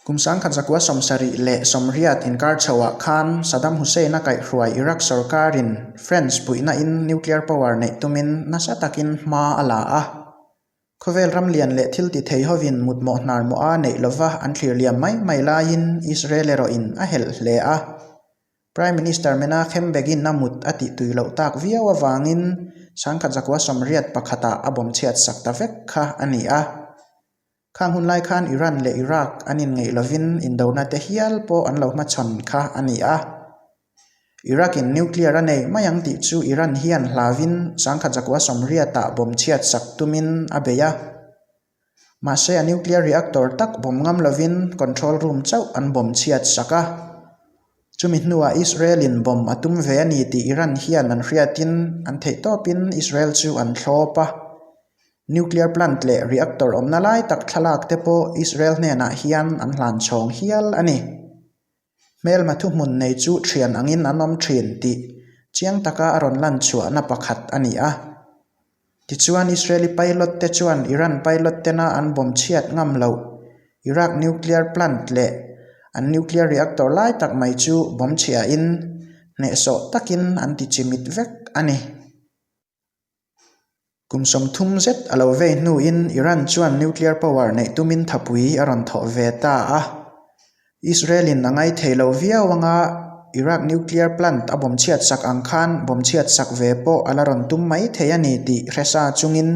Kum 1978 inkar chhoah khan Saddam Hussein-a kaihhruai Iraq sorkarin French puihna-in nuclear power neih tumin nasa takin hma a la a. Khawvel ram lian leh thil ti thei hovin mutmawh hnar mawha neih lova an thlir liam mai mai laiin Israel erawhin a helh hle a. Prime Minister Menachem Begin a mut a tih tui loh tak viau avangin 1981-ah a bawm chhiat sak ta vek kha a ni a. Khang hun lai khan Iran leh Iraq an inngeih lovin indona te hial pawh an lo hmachhawn kha a ni a. Iraq-in nuclear a nei mai ang tih chu Iran hian hlauvin 1980-ah bomb chhiat sak tumin a bei a. Mahse a nuclear reactor tak bomb ngam lovin control room chauh an bomb chhiat sak a. Chumi hnuah Israel-in bomb a tum ve a ni tih Iran hian an hriatin an theihtawpin Israel chu an thlawp a. Nuclear plant leh reactor awmna lai tak thlalak te pawh Israel hnenah hian an hlan chhawng hial a ni. Hmelma thuhmun nei chu thian angin an awm thin tih chiang taka a rawn lan chhuahna pakhat a ni a. Tichuan Israeli pilot te chuan Iran pilot tena an bomb chhiat ngam loh Iraq nuclear plant leh an nuclear reactor lai tak mai chu bomb chhiahin hnehsawh takin an ti chimit vek a ni. Kum 30 zet a lo vei hnuin Iran chuan nuclear power neih tumin thapui a rawn thawh ve ta a. Israel-in a ngaithei lo viau anga Iraq nuclear plant a bomb chhiat sak ang khan bomb chhiat sak ve pawh a la rawn tum mai thei a ni tih hre sa chungin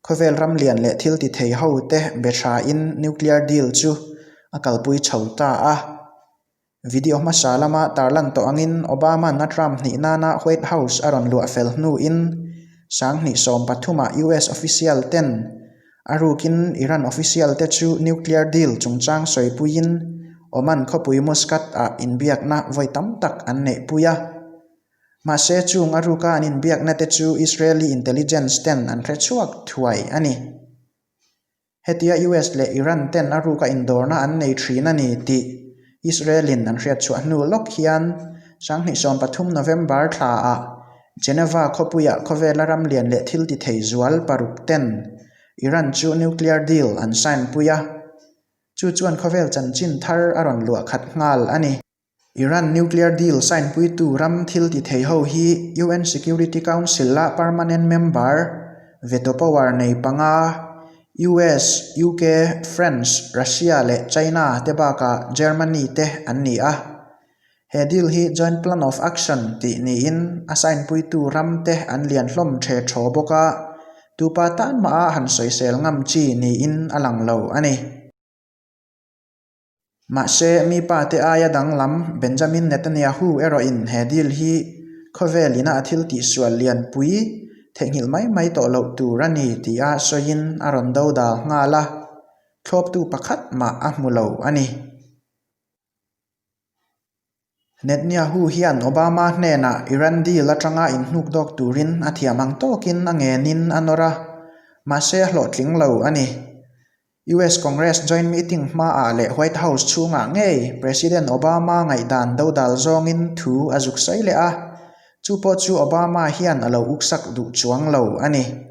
khawvel ram lian leh thil ti thei ho te be thain nuclear deal chu a kalpui chho ta a. Video hmasa lama tarlan tawh angin Obama-n a Trump hnih nana White House a rawn luah fel hnuin 2013-ah US official ten a rukin Iran official te chu nuclear deal chungchang sawipuiin Oman khawpui Muscat-ah inbiakna vawi tam tak an neihpui a. Mahse chung a ruka an inbiakna te chu Israeli intelligence ten an hrechhuak thuai a ni. Hetia US leh Iran ten a ruka indawrna an nei thin a ni tih Israel-in an hriatchhuah hnu lawk hian 2013 November thlaah Geneva khawpuiah khawvela ram lian leh thil ti thei zual paruk ten Iran chu nuclear deal an sign pui a, chu chuan khawvel chanchin thar a rawn luah khat nghal a ni. Iran nuclear deal sign puitu ram thil ti thei ho hi UN Security Council-a permanent member, veto power nei panga, US, UK, France, Russia leh China te bakah Germany te an ni a. He deal hi Joint Plan of Action tih niin a sign puitu ram te an lian hlawm the thaw bawk a, tupa tan maha han sawisel ngam chi niin a lang lo a ni. Mahse, mi pate aia danglam Benjamin Netanyahu erawhin he deal hi khawvel ina a thil tihsual lianpui theihnghilh mai mai tawh loh tur a ni tia sawiin a rawn do dal nghal a, thlawptu pakhat mah a hmu lo a ni. Netanyahu hian Obama hnenah Iran deal atanga inhnuk dawk turin a thiam ang tawkin a ngenin a nawr a, mahse a hlawhtling lo a ni. US Congress joint meeting hmaah leh White House chhungah ngei President Obama ngaihdan dodal zawngin thu a zuk sawi leh a, chu pawh chu Obama hian a lo uksak duh chuang lo a ni.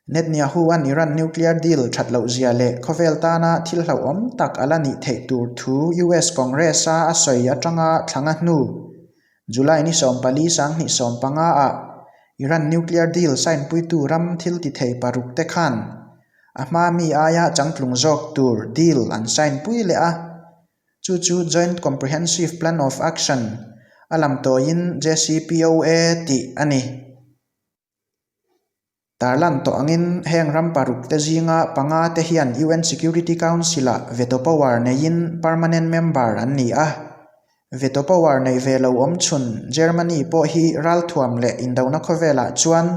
Netanyahu-a'n Iran nuclear deal that loh zia leh khawvel tana thil hlauhawm tak a la nih theih tur thu US Congress-a a sawi atanga thlanga hnu July ni 14 2015-ah Iran nuclear deal sign puitu ram thil ti thei paruk te khan A hma mi aia changtlung zawk tur deal an sign pui leh a, chu chu Joint Comprehensive Plan of Action a lam tawiin JCPOA tih a ni. Tarlan tawh angin heng ram paruk te zinga panga te hian UN Security Council-ah veto power neiin permanent member an ni a, veto power nei ve lo awm chhun Germany pawh hi ralthuam leh indona khawvelah chuan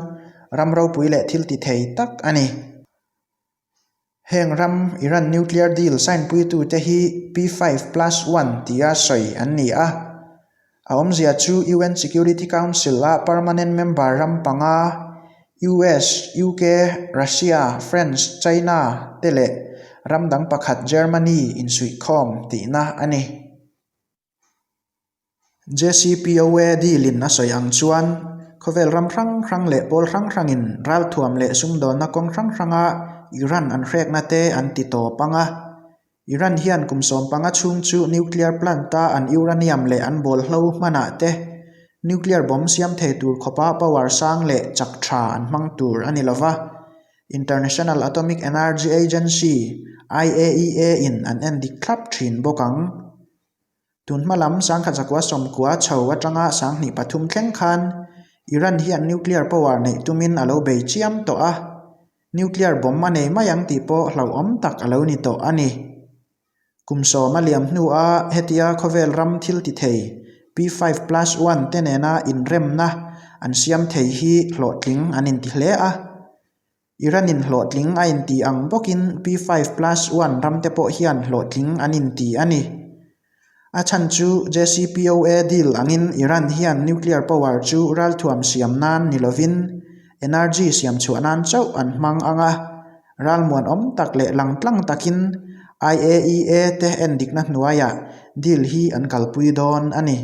ram ropui leh thil ti thei tak a ni. Heng ram Iran nuclear deal sign puitute hi P5+1 tia sawi an ni a. A awmzia chu UN Security Council-a permanent member ram panga US, UK, Russia, France, China te leh ram dang pakhat Germany insuihkhawm tihna a ni. JCPOA deal-in a sawi ang chuan khawvel ram hrang hrang leh pawl hrang hrangin ralthuam leh sumdawnna kawng hrang hranga Iran an hrekna te an ti tawp ang a. Iran hian kum 15 chhung chu nuclear plant-a an uranium leh an bawlhlo hmanah te nuclear bomb siam thei tur khawpa power sang leh chak tha an hmang tur a ni lova. International Atomic Energy Agency, IAEA, in an endik thlap thin bawk ang. Tun hma lam sangkhat zakua sawmkua chho atanga sanghnih pathum thleng khan Iran hian nuclear power neih tumin a lo bei chiam tawh a, nuclear bomb a nei mai ang tih pawh hlauhawm tak a lo ni tawh a ni. Kum sawm a liam hnua hetia khawvel ram thil ti thei P five plus one te nena inremna an siam thei hi hlawhtling an inti hle a. Iran-in hlawhtling a inti ang bawkin P five plus one ramte pawh hian hlawhtling an inti a ni. A chhan chu JCPOA deal angin Iran hian nuclear power chu ralthuam siam nan ni lovin energy siam chhuah nan chauh an hmang ang a, ralmuanawm tak leh langtlang takin IAEA te endikna hnuaiah deal hi an kalpui dawn a ni.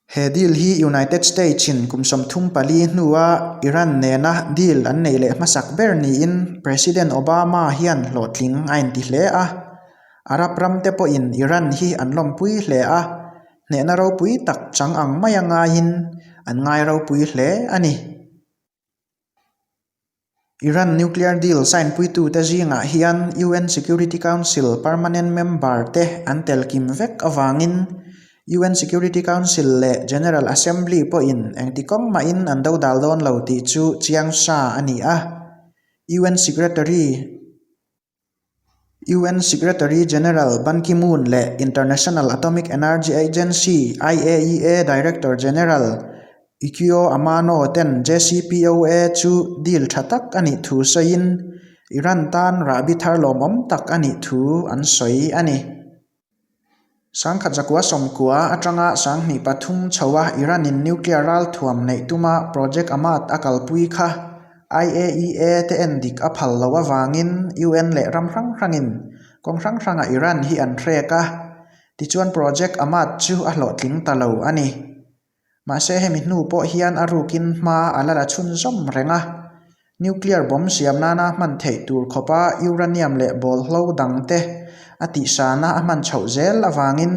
He deal hi United States-in kum 34 hnua Iran nena deal an neih leh hmasak ber niin President Obama hian hlawhtling a inti hle a. Arab ramte pawhin Iran hi an lawmpui hle a, hnehna ropui tak chang ang maia ngaiin an ngai ropui hle a ni. Iran nuclear deal sign puitute zingah hian UN Security Council permanent member te an tel kim vek avangin UN Security Council leh General Assembly pawhin engti kawng mahin an dodal dawn lo tih chu chiang sa a ni a. UN Secretary. UN Secretary General Ban Ki-moon leh International Atomic Energy Agency, IAEA, Director General Yukio Amano ten JCPOA chu deal tha tak a nih thu sawiin Iran tan rahbi thar lawmawm tak a nih thu an sawi a ni. Sangkhat zakua sawmkua atanga sanghnih pathum chhoa Iran-in nuclear ralthuam neih tuma Project Amad a kalpui kha IAEA te en dik a phal loh avangin UN leh ram hrang hrangin kawng hrang hranga Iran hi an hrek a, tichuan Project Amad chu a hlawhtling ta lo a ni. Mahse hemi hnu pawh hian a rukin hma a la la chhunzawm reng a, nuclear bomb siam nana hman theih tur khawpa uranium leh bawlhlo dangte a tihsana a hman chhoh zel avangin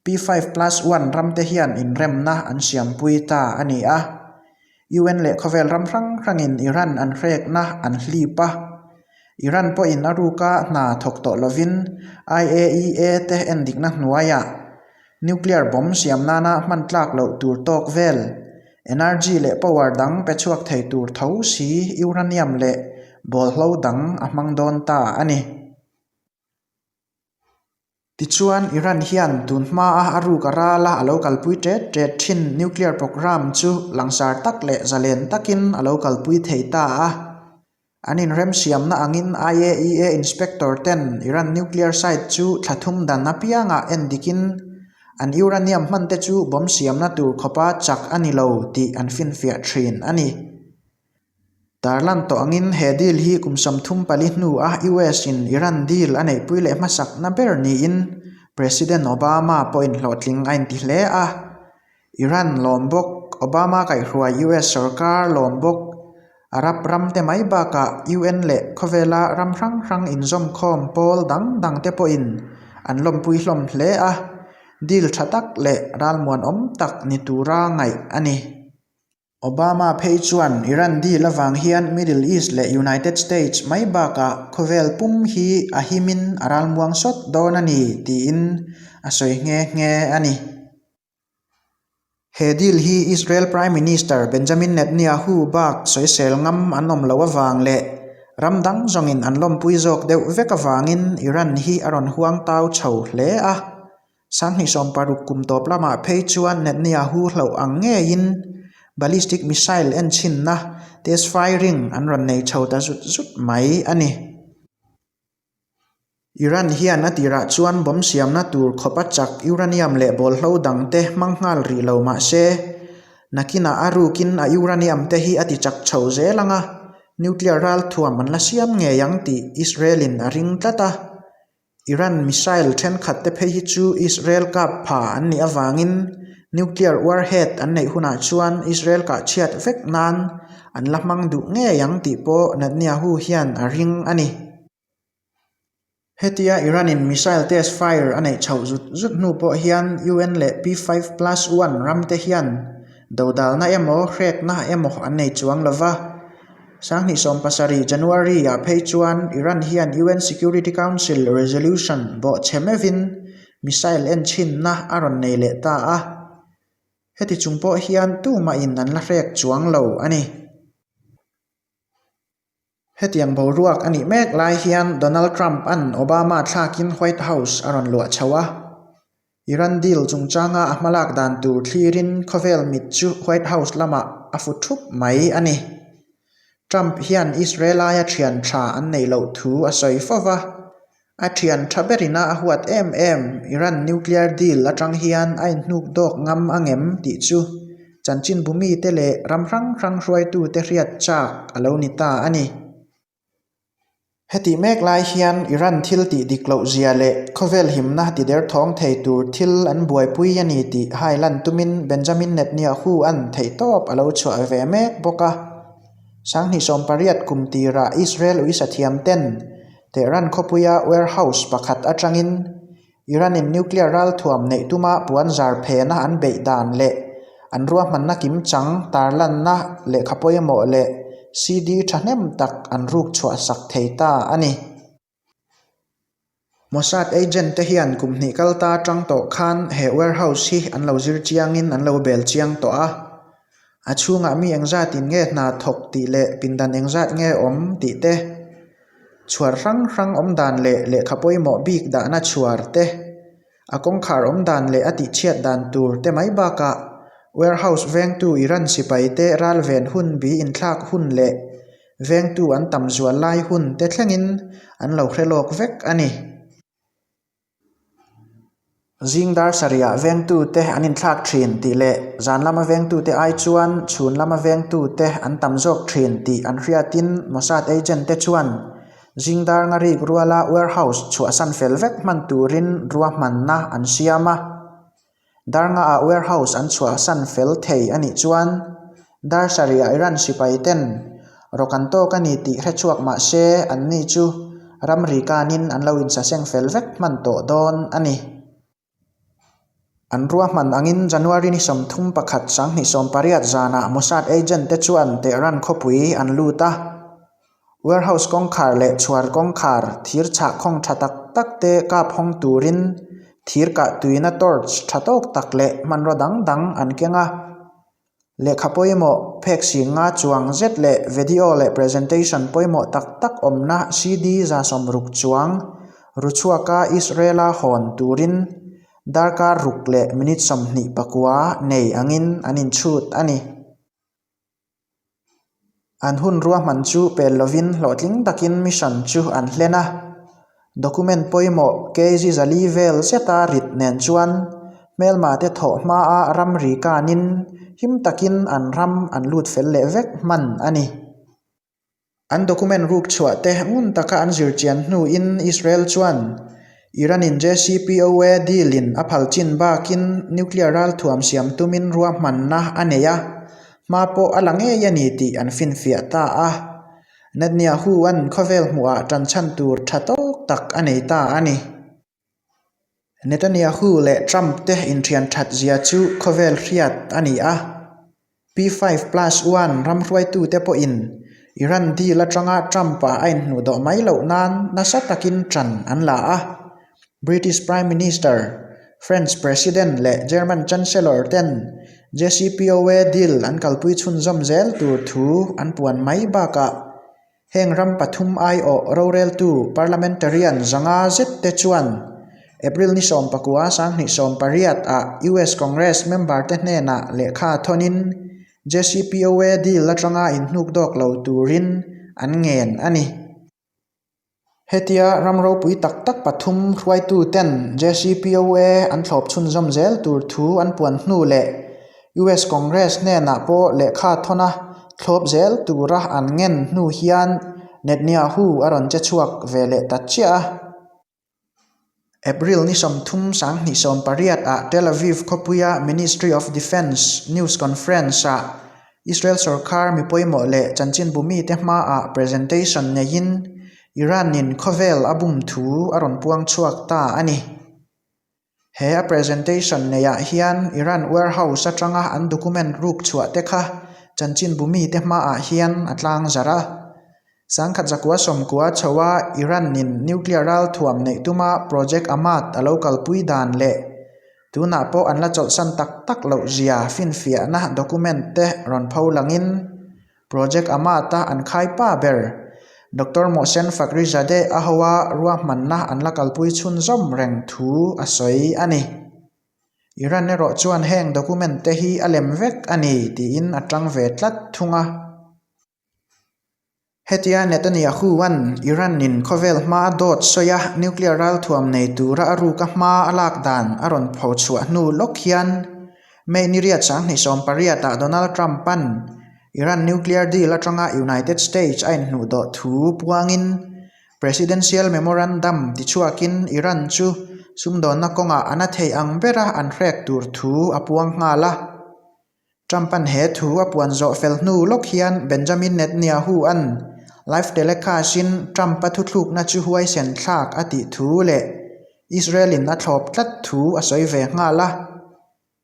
P five plus one ramte hian inremna an siampui ta a ni a. UN leh khawvel ram hrang hrangin Iran an hrekna an hlip a, Iran pawhin a ruka hna thawk tawh lovin IAEA te endikna hnuaiah Nuclear bomb siam nana hman tlak loh tur tawk vel, energy leh power dang pe chhuak thei tur tho si uranium leh bawlhlo dang a hmang dawn ta a ni. Tichuan, Iran hian tun hmaa a ruk a rala a lo kalpui tet tet thin nuclear programme chu langsar tak leh zalen takin a lo kalpui thei ta a. An inremsiamna angin IAEA inspector ten Iran nuclear site chu thla thum dan apiangah en dikin an uranium hman te chu bomb siamna tur khawpa chak a ni lo tih an finfiah thin a ni. Tarlan tawh angin he deal hi kum 34 hnua US in Iran deal a neihpui leh hmasakna ber niin President Obama pawhin hlawhtling a inti hle a. Iran lawm bawk, Obama kaihhruai US sorkar lawm bawk, Arab ram te mai bakah UN leh khawvela ram hrang hrang inzawmkhawm pawl dang dang te pawhin an lawmpui hlawm hle a, deal tha tak leh ralmuanawm tak ni tura ngaih a ni. Obama phei chuan Iran deal avang hian Middle East leh United States mai bakah khawvel pum hi a himin a ralmuang sawt dawn a ni tiin a sawi nghe nghe a ni. He deal hi Israel Prime Minister Benjamin Netanyahu bak sawisel ngam an awm loh avang leh ram dang zawngin an lawmpui zawk deuh vek avangin Iran hi a rawn huang tau chho hle a. Sanghnih 60 kum tawp lamah phei chuan Netanyahu hlauh ang ngeiin ballistic missile enchhinna, test firing, an rawn nei chho ta zut zut mai a ni. Iran hian a tirah chuan bomb siamna tur khawpa chak uranium leh bawlhlo dangte hmang nghal rih lo mah se, nakinah a rukin a uranium te hi a ti chak chho zel ang a, nuclear ralthuam an la siam ngei ang tih Israel-in a ring tlat a. Iran missile thenkhat te phei hi chu Israel kap pha an nih avangin nuclear warhead an neih hunah chuan Israel kah chhiat vek nan an la hmang duh ngei ang tih pawh Netanyahu hian a ring a ni. Hetia Iran-in missile test fire a neih chhoh zut zut hnu pawh hian UN leh P-five plus one ramte hian dodalna emaw hrekna emaw an nei chuang lo va. Sanghnih 70 January-ah phei chuan Iran hian UN Security Council resolution bawhchhe meuhin missile enchhinna a rawn nei leh ta a. Heti chung pawh hian tumahin an la hrek chuang lo a ni. Hetiang boruak a nih mek lai hian Donald Trump-a'n Obama thlakin White House a rawn luah chho a. Iran deal chungchanga a hmalak dan tur thlirin khawvel mit chu White House lamah a fu thup mai a ni. Trump hian Israel aia thian tha an neih loh thu a sawi fo va. A thian tha berina a huat em em Iran nuclear deal atang hian a inhnuk dawk ngam a ngem tih chu chanchinbu mite leh ram hrang hrang hruaitute hriat chak a lo ni ta a ni. Hetih mek lai hian Iran thil tih dik loh zia leh khawvel himna ti derthawng thei tur thil an buaipui a ni tih hailan tumin Benjamin Netanyahu-a'n theihtawp a lo chhuah ve mek bawk a. 2018 kum tirah Israel uisathiam ten Tehran khawpuia warehouse pakhat atangin Iran-in nuclear ralthuam neih tuma puan zar phena an beih dan leh an ruahmanna kimchang tarlanna lehkha pawimawh leh CD thahnem tak an ruk chhuah sak thei ta a ni. Mossad agent te hian kum hnih kal ta atang tawh khan he warehouse hi an lo zir chiangin an lo bel chiang tawh a. A chhungah mi engzatin nge hna thawk tih leh pindan engzat nge awm tih te, chhuar hrang hrang awm dan leh lehkha pawimawh bik dahna chhuar te, a kawngkhar awm dan leh a tihchhiat dan tur te mai bakah warehouse vengtu Iran sipai te ral ven hun bi inthlak hun leh vengtu an tam zual lai hun te thlengin an lo hre lawk vek a ni. Zing dar sarihah vengtute an inthlak thin tih leh zan lama vengtute ai chuan chhun lama vengtute an tam zawk thin tih an hriatin Mossad agent te chuan zing dar nga rik ruala warehouse chhuahsan fel vek hman turin ruahmanna an siam a. Dar ngaah warehouse an chhuahsan fel thei a nih chuan dar sarihah Iran sipai ten rawk an tawk a ni tih hre chhuak mah se anni chu ramri kanin an lo insaseng fel vek hman tawh dawn a ni. An ruahman angin January ni 31 2018 zanah Mossad agent te chuan Tehran khawpui an lut a. Warehouse kawngkhar leh chhuar kawngkhar thir chhah khawng tha tak tak te kap hawng turin thir kah tuina torch tha tawk tak leh hmanraw dang dang an keng a. Lehkha pawimawh phek sing nga chuang zet leh video leh presentation pawimawh tak tak awmna CD 60 chuang ru chhuaka Israel-a hawn turin darkar ruk leh minute 29 nei angin an inchhut a ni. An hun ruahman chu pel lovin hlawhtling takin mission chu an hlen a. Document pawimawh kg 400 vel zeta rit nen chuan hmelma te thawh hmaa ramri kanin him takin an ram an lut fel leh vek hman a ni. An document ruk chhuah te ngun taka an zir chian hnuin Israel chuan Iran-in JCPOA deal-in a phal chin bakin nuclear ralthuam siam tumin ruahmanna a nei a, hma pawh a la ngei a ni tih an finfiah ta a. Netanyahu-a'n khawvel hmuhah ṭanchhan tur ṭha tawk tak a nei ta a ni. Netanyahu leh Trump te inthian that zia chu khawvel hriat a ni a. P-five plus one ram hruaitute pawhin Iran deal atanga Trump-a a inhnuhdawh mai loh nan nasa takin ṭan an la a. British Prime Minister, French President leh German Chancellor ten JCPOA deal an kalpui chhunzawm zel tur thu an puan mai bakah Heng ram pathum aiawh roreltu parliamentarian 500 zet te chuan April ni 19 2018 ah US Congress member te hnenah lehkha thawnin JCPOA deal atanga inhnuk dawk lo turin an ngen a ni. Hetia ram ropui tak tak pathum hruaitu ten JCPOA an thlawp chhunzawm zel tur thu an puan hnu leh US Congress hnenah pawh lehkha thawn a thlawp zel tura an ngen hnu hian Netanyahu a rawn che chhuak ve leh ta chiah a. April ni 30 2018 ah Tel Aviv khawpuia Ministry of Defence news conference ah Israel sorkar mi pawimawh leh chanchinbu mite hmaah presentation neiin. Iran-in khawvel a bum thu a rawn puang chhuak ta a ni. He a presentation neihah hian Iran warehouse atanga an document ruk chhuah te kha chanchinbu mite hmaah hian a tlang zarh a. Sangkhat zakua sawmkua chhoa Iran-in nuclear ralthuam neih tuma Project Amad a lo kalpui dan leh tunah pawh an la chawlhsan tak tak loh zia finfiahna document te rawn pho langin Project Amad-a an khai pa ber, Doctor Mohsen Fakhrizadeh a hoa ruahmanna an la kalpui chhunzawm reng thu a sawi a ni. Iran erawh chuan heng document te hi a lem vek a ni tiin a tang ve tlat thung a. Hetia Netanyahu-a'n Iran-in khawvel hmaa dawt sawi a nuclear ralthuam nei tura a ruka hma a lak dan a rawn phochhuah hnu lawk hian May ni riat 2018 ah Donald Trump-a'n Iran nuclear deal atanga United States a inhnuhdawh thu puangin Presidential Memorandum tichhuakin Iran chu sumdawnna kawngah a na thei ang bera an hrek tur thu a puang nghal a. Trump-a'n he thu a puan zawh fel hnu lawk hian Benjamin Netanyahu-a'n live telecast-in Trump-a thuthlukna chu huaisen thlak a tih thu leh Israel-in a thlawp tlat thu a sawi ve nghal a.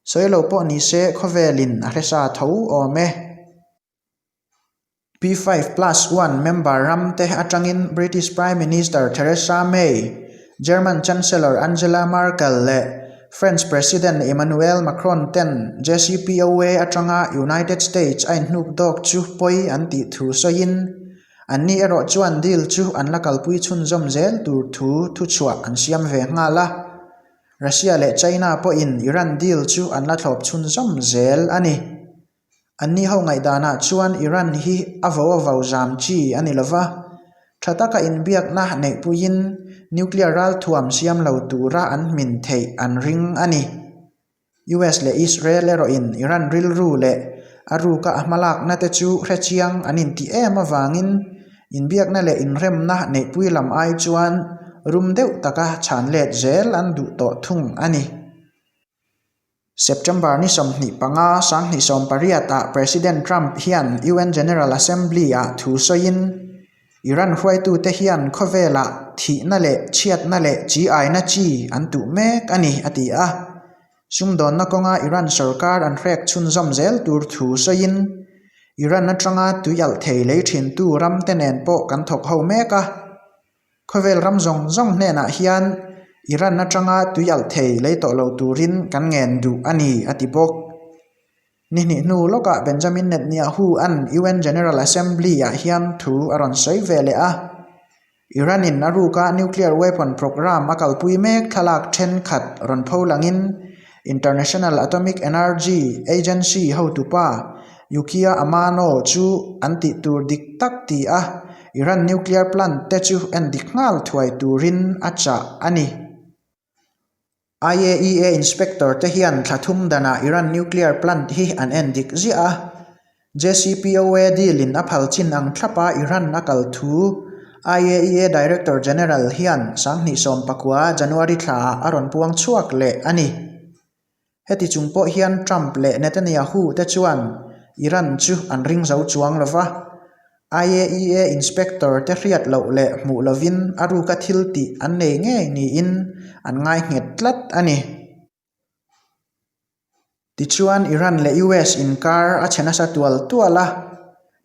Sawi lo pawh ni se khawvelin a hresa tho awm e. P5+1 member ram te atangin British Prime Minister Theresa May, German Chancellor Angela Merkel leh French President Emmanuel Macron ten JCPOA atanga United States a inhnuk dawk chu pawi an tih thu sawiin anni erawh chuan deal chu an la kalpui chhunzawm zel tur thu thuchhuah an siam ve nghal a. Russia leh China pawhin Iran deal chu an la thlawp chhunzawm zel a ni. Anni ho ngaihdanah chuan Iran hi a vo a vo zam chi a ni lova, tha taka inbiakna neihpuiin nuclear ralthuam siam lo tura an hmin theih an ring a ni. US leh Israel erawhin Iran rilru leh a ruka a hmalakna te chu hrechiang an intih em avangin Inbiakna leh inremna neihpui lam ai chuan rum deuh taka chhan let zel an duh tawh thung a ni. September ni 25, 2018 ah President Trump hian UN General Assembly ah thu sawiin, Iran hruaitute hian khawvelah thihna leh chhiatna leh chi aina chi an tuh mek a ni, a ti a. Sumdawnna kawnga Iran sorkar an hrek chhunzawm zel tur thu sawiin, Iran atanga tui alh thei lei thintu ramte nen pawh kan thawk ho mek a. Khawvel ram zawng zawng hnenah hian Iran atanga tui alh thei lei tawh lo turin kan ngen duh a ni, a ti bawk. Ni hnih hnu lawkah Benjamin Netanyahu-a'n UN General Assembly-ah hian thu a rawn sawi ve leh a. Iran-in a ruka nuclear weapon programme a kalpui mek thlalak thenkhat rawn pho langin International Atomic Energy Agency hotupa Yukiya Amano chu an tih tur dik tak ti a, Iran nuclear plant te chu en dik nghal thuai turin a chah a ni. IAEA inspector te hian thla thum danah Iran nuclear plant hi an en dik ziah a, JCPOA deal in a phal chin ang thlapa Iran a kal thu IAEA Director General hian 2019 January thlaah a rawn puang chhuak leh a ni. Heti chung pawh hian Trump leh Netanyahu te chuan Iran chu an ring zo chuang lo va, IAEA inspector te hriat loh leh hmuh lovin a ruka thil tih an nei ngei niin an ngai nghet tlat a ni. Tichuan Iran leh US inkar a chhe nasa tual tual a,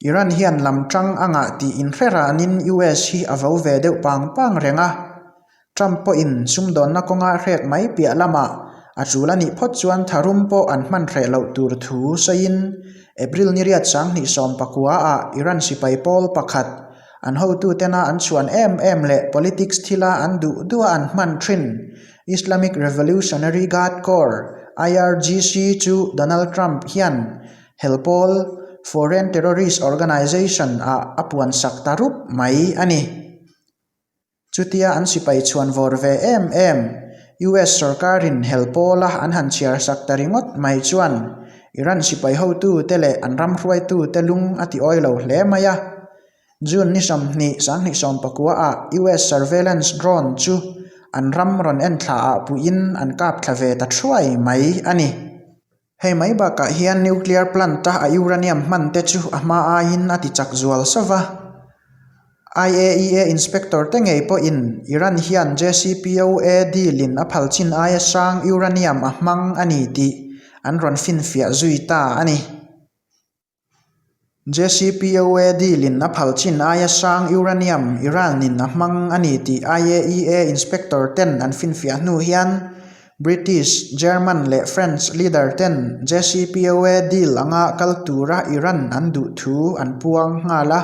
Iran hian lam tang a ngah tih inhre ranin US hi a vo ve deuh pang pang reng a. Trump pawhin sumdawnna kawnga hrek mai piah lamah a tul a nih phawt chuan tharum pawh an hman hreh loh tur thu sawiin April ni riat 2019 ah Iran sipai pawl pakhat an hotutena an chhuan em em leh politics thila an duh duha an hman thin Islamic Revolutionary Guard Corps, IRGC, chu Donald Trump hian Hel pawl, Foreign Terrorist Organization, ah a puansak ta rup mai a ni. Chutia an sipai chhuan vawr ve em em, US sorkarin hel pawla an han chhiar sak ta ringawt mai chuan Iran sipai hotute leh an ram hruaitute lung a ti awi lo hle mai a. June ni 20, 2019 ah US surveillance drone chu an ram rawn enthla ah puiin an kap thla ve ta thuai mai a ni. Hei mai bakah hian nuclear plant-a a uranium hman te chu a hma aiin a ti chak zual sauh va. IAEA inspector te ngei pawhin Iran hian JCPOA deal in a phal chin aia sang uranium a hmang a ni tih an rawn finfiah zui ta a ni. JCPOA deal in a phal chin aia sang uranium Iran in a hmang a ni tih IAEA inspector ten an finfiah hnu hian British, German leh French leader ten JCPOA deal anga kal tura Iran an duh thu an puang nghal a,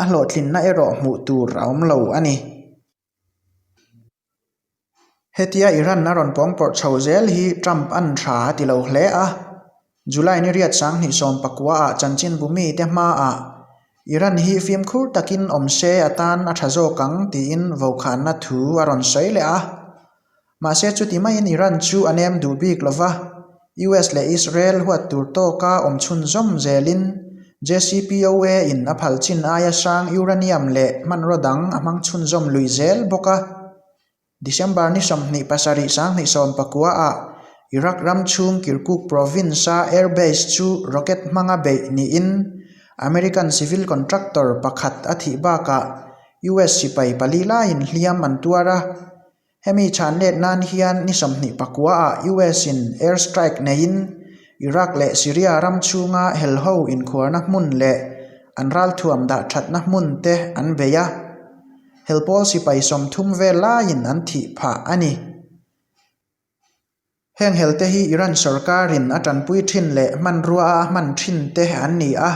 a hlawhtlinna erawh hmuh tur a awm lo a ni. Hetia Iran a rawn pawngpawrh chho zel hi Trump an tha a ti lo hle a, July ni riat 2019 ah chanchinbu mite hmaah Iran hi fimkhur takin awm se atan a tha zawk ang tiin vokhanna thu a rawn sawi leh a. Mahse chuti maiin Iran chu a nem duh bik lo va, US leh Israel huat tur tawka awm chhunzawm zelin JCPOA in a phal chin aia sang uranium leh hmanraw dang a hmang chhunzawm lui zel bawk a. December ni 27 2019 ah Iraq ram chhung Kirkuk province-a air base chu rocket hmanga beih niin American civil contractor pakhat a thih bakah US sipai pali laiin hliam an tuar a. Hemi chhan let nan hian ni 29 ah US in air strike neiin Iraq leh Syria ram chhunga helho inkhuarna hmun leh an ralthuam dah thatna hmun te an bei a. Helpawl sipai 30 vel laiin an thih phah a ni. Heng helte hi Iran sorkarin a tanpui thin leh hmanrua a hman thin te an ni a,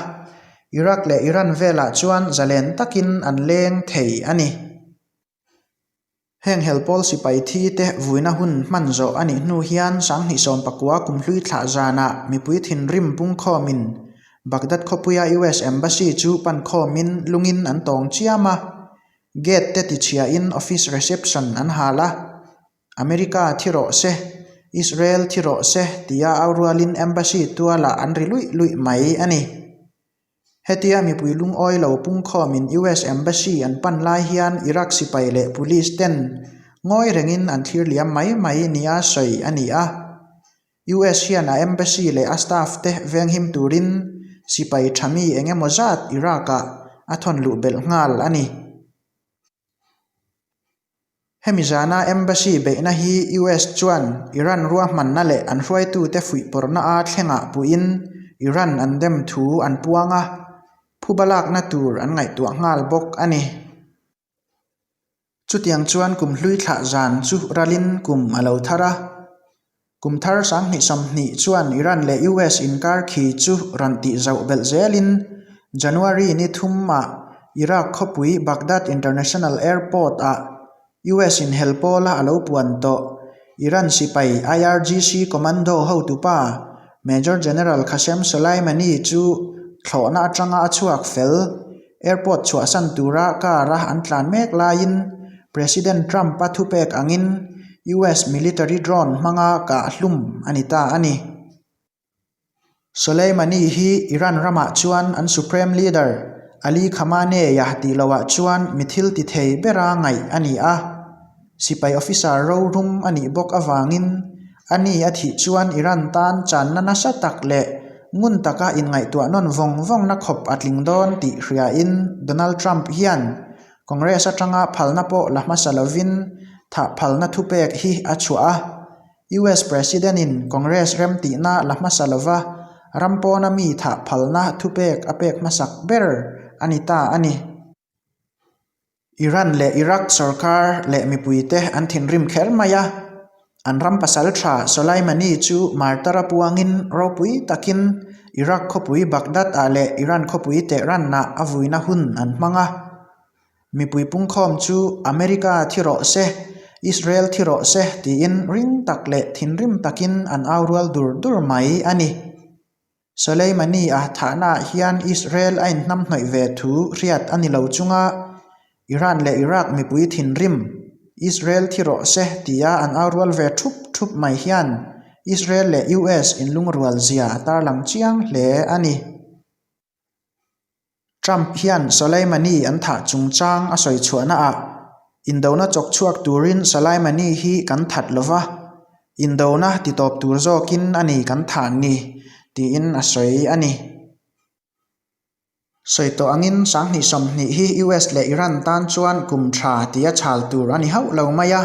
Iraq leh Iran velah chuan zalen takin an leng thei a ni. Heng helpawl sipai thi te vuina hun hman zawh a nih hnu hian 2019 kumhlui thlah zanah mipui thinrim pungkhawmin Baghdad khawpuia US Embassy chu pan khawmin lungin an tawng chiam a, gate te tichhiahin office reception an hal a, America thi rawh se, Israel thi rawh se tia au rualin Embassy tualah an ri luih luih mai a ni. Hetia mipui lungawi lo pungkhawmin US Embassy an pan lai hian Iraq sipai leh police ten ngawi rengin an thlir liam mai mai nia sawi a ni a. US hian a embassy leh a staff te venghim turin sipai tha mi eng emaw zat Iraq-ah a thawn luh belh nghal a ni. Hemi zana embassy beihna hi US chuan Iran ruahmanna leh an hruaitute fuihpawrhna a thlengah puiin Iran an dem thu an puang a, phuba lakna tur an ngaihtuah nghal bawk a ni. Chutiang chuan kum hlui thlah zan chu ralin kum a lo thar a. Kum thar 2020 chuan Iran leh US inkar khi chu rawn tih zauh belh zelin January ni thumah Iraq khawpui Baghdad International Airport-ah US in hel pawla a lo puan tawh Iran sipai IRGC commando hotupa Major General Qasem Soleimani chu thlawhna atanga a chhuak fel. Airport chhuahsan tura car a an tlan mek laiin President Trump-a thupek angin US military drone hmanga kah hlum a ni ta a ni. Soleimani hi Iran ramah chuan an Supreme Leader Ali Khamenei-a tih loah chuan mi thil ti thei bera ngaih a ni a. Sipai officer rorum a nih bawk avangin a ni a thih chuan Iran tan channa nasa tak leh ngun taka inngaihtuah nawn vawng vawngna khawp a tling dawn tih hriain Donald Trump hian Congress atanga phalna pawh la hmasa lovin thah phalna thupek hi a chhuah a. US President-in Congress remtihna la hmasa lova ram pawna mi thah phalna thupek a pek hmasak ber a ni ta a ni. Iran leh Iraq sorkar leh mipuite an thinrim kher mai a, an ram pasal tha Soleimani chu martar a puangin ropui takin Iraq khawpui Baghdad-ah leh Iran khawpui Tehran-ah a vuina hun an hmang a. Mipui pungkhawm chu America thi rawh se, Israel thi rawh se tiin ring tak leh thinrim takin an au rual dur dur mai a ni. Soleimani-a thahnaah hian Israel a inhnamhnawih ve thu hriat a ni lo chunga Iran leh Iraq mipui thinrim, Israel thi rawh se tia an au rual ve thup thup mai hian Israel leh US inlungrual zia a tarlang chiang hle a ni. Trump hian Soleimani an thah chungchang a sawi chhuahnaah, Indona chawk chhuak turin Soleimani hi kan that lo va, indona titawp tur zawkin a ni kan thah ni, tiin a sawi a ni. Sawi tawh angin 2020 hi US leh Iran tan chuan kum tha tia chhal tur a ni hauh lo mai a.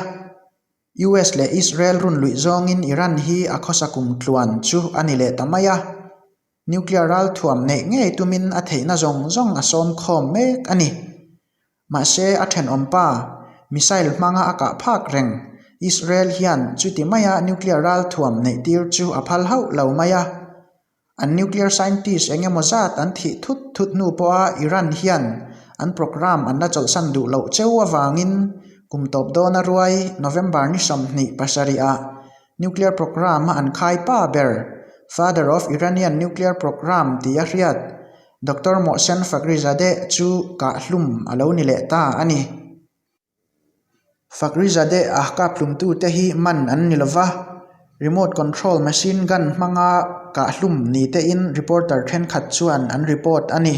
US leh Israel run luih zawngin Iran hi a khawsa kum tluan chu a ni leh ta mai a. Nuclear ralthuam neih ngei tumin a theihna zawng zawng a sawm khawm mek a ni. Mahse a thenawm pa, missile hmanga a kah phak reng, Israel hian chuti maia nuclear ralthuam neih tir chu a phal hauh lo mai a. An nuclear scientist eng emaw zat an thih thut thut hnu pawha Iran hian an programme an la chawlhsan duh loh cheu avangin kum tawp dawna ruai November ni 27 ah nuclear programme a an khai pa ber Father of Iranian Nuclear Programme tia hriat Doctor Mohsen Fakhrizadeh chu kahhlum a lo ni leh ta a ni. Fakhrizadeh a kaphlumtute hi man an ni lova, remote control machine gun hmanga kahhlum ni tein reporter thenkhat chuan an report a ni.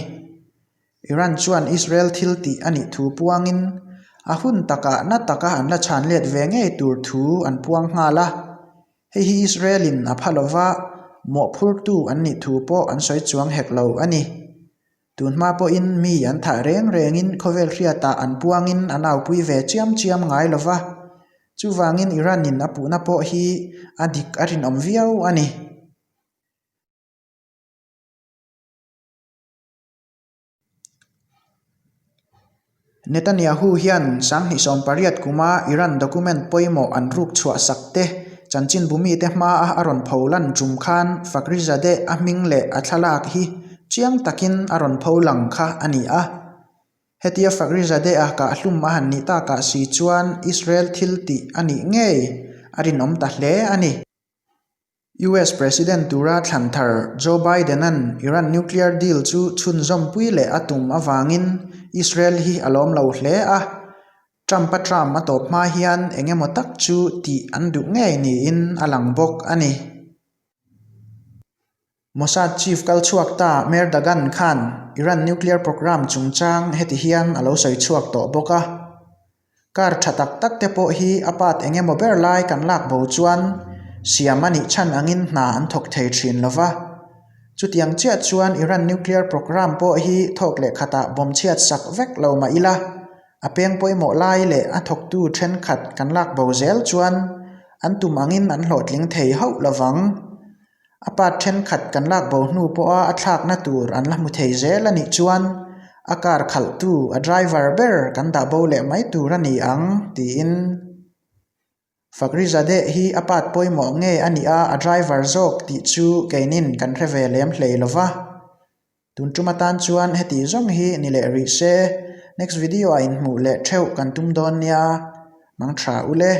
Iran chuan Israel thil tih a nih thu puangin a hun takah na taka an la chhan let ve ngei tur thu an puang nghal a. Hei hi Israel-in a pha lova mawhphurtu an nih thu pawh an sawi chuang hek lo a ni. Tun hma pawhin mi an thah reng rengin khawvel hriatah an puangin an aupui ve chiam chiam ngai lo va, chuvangin Iran-in a puhna pawh hi a dik a rinawm viau a ni. Netanyahu hian 2018 kuma Iran document pawimawh an ruk chhuah sak te chanchinbu mite hmaa a rawn pho lan tum khan Fakhrizadeh a hming leh a thlalak hi chiang takin a rawn pho lang kha a ni a. Hetia Fakhrizadeh a kahhlum a han nih takah si chuan Israel thil tih a nih ngei a rinawm ta hle a ni. US President tura thlan thar Joe Biden-a'n Iran nuclear deal chu chhunzawmpui leh a tum avangin Israel hi a lawm lo hle a, Trump-a term a tawp hma hian eng emaw tak chu tih an duh ngei niin a lang bawk a ni. Mossad chief kal chhuak ta Meir Dagan khan Iran nuclear programme chungchang heti hian a lo sawi chhuak tawh bawk a. Car tha tak tak te pawh hi a part eng emaw ber lai kan lak bo chuan siam a nih chhan angin hna an thawk thei thin lo va. Chutiang chiah chuan Iran nuclear programme pawh hi thawk leh khatah bawm chhiat sak vek lo mah ila, a peng pawimawh lai leh a thawktu thenkhat kan lak bo zel chuan an tum angin an hlawhtling thei hauh lo vang. A part thenkhat kan lak bo hnu pawha a thlakna tur an la hmu thei zel a nih chuan a car khalhtu a driver ber kan dah bo leh mai tur a ni ang tiin Fakhrizadeh hi a part pawimawh nge a nih a a driver zawk tih chu keinin kan hre ve lem hlei lo va. Tun tum atan chuan heti zawng hi ni leh rih se next video ah inhmuh leh theuh kan tum dawn nia mang tha ule.